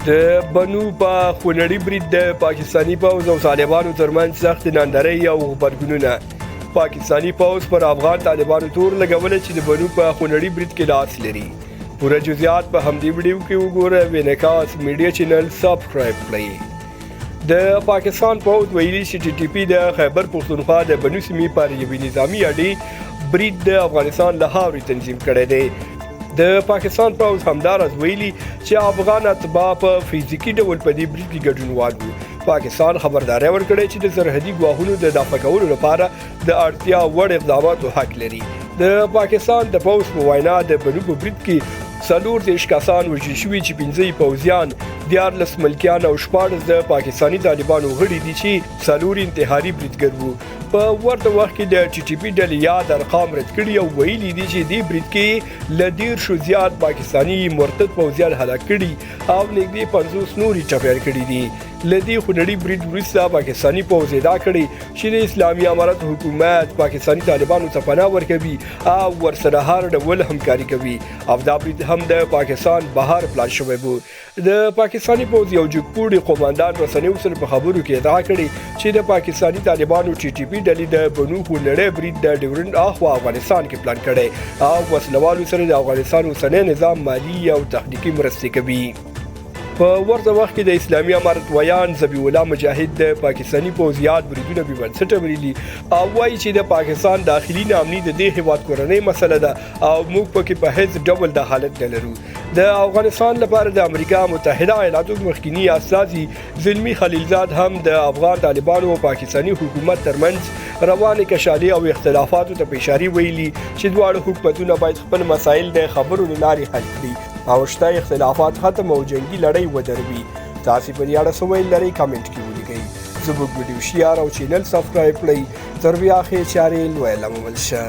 د بنو په خونړي برید د پاکستاني پوځ او طالبانو ترمنځ سخت ناندرۍ او غبرګونونه. پاکستاني پوځ پر افغان طالبانو تور لګولی چې د بنو په خونړي برید کې لاس لري. پوره جزئیات په همدې ویډیو کې وګوره. وینکاس میډیا چینل سبسکرایب کړئ. د پاکستان پوځ ویلي چې ټي ټي پي د خیبر پښتونخوا د بنو سیمې پر یوې نظامي اډې برید د افغانستان له خاورې تنظیم کړی دی. د پاکستان پوځ همداراز ویلي چې افغان اتباع په فزیکي ډول په دې برید کې ګډونوال وو. پاکستان خبرداری ورکړی چې د سرحدي ګواښونو د دفع کولو لپاره د اړتیا وړ اقداماتو حق لري. د پاکستان د پوځ په وینا د بنو په برید کې 34 کسان وژل شوي چې 15 پوځیان، 13 ملکیان او 16 د پاکستاني طالبانو غړي دي چې څلور انتحاري بریدګر وو. په ورته وخت کې د ټي ټي پي ډلې یاد ارقام رد کړي او ویلي دي چې دې برید کې له 30 زیات پاکستاني مرتد پوځیان هلاک کړي او نږدې 50 نور یې ټپیان کړي دي. له دې خونړي برید وروسته پاکستاني پوځ ادعا کړې چې د اسلامي امارت حکومت پاکستاني طالبانو ته پناه ورکوي او ورسره هر ډول همکاري کوي او دا برید هم د پاکستان بهر پلان شوی وو. د پاکستاني پوځ یو جګپوړي قوماندان رسنیو سره په خبرو کې ادعا کړې چې د پاکستاني طالبانو ټي ټي پي ډلې د بنو خونړی برید د ډیورنډ اخوا افغانستان کې پلان کړی او وسلوالو سره د افغانستان اوسنی نظام مالي او تخنیکي مرستې کوي. په ورته وخت کې د اسلامي امارت ویاند ذبیح الله مجاهد د پاکستاني پوځ یاد بریدونه بې بنسټه بللي او وایي چې د پاکستان داخلي ناامني د دې هیواد کورنۍ مسله ده او موږ پکې په هیڅ ډول د حالت نه لرو. د افغانستان لپاره د امریکا متحده ایالاتو مخکینی استازي زلمی خلیلزاد هم د افغان طالبانو او پاکستاني حکومت ترمنځ روانې کشالې او اختلافاتو ته په اشارې ویلي چې دواړه حکومتونه باید خپل مسایل د خبرو له لارې حل کړي او شته اختلافات ختم او جنګي لړۍ ودروي. تاسو په دې اړه څه ویل لرئ؟ کمنټ کې ولیکئ. زموږ ویډیو شیر او چینل سبسکرایب کړئ. تر بیا ښې چارې لویه لمول شه.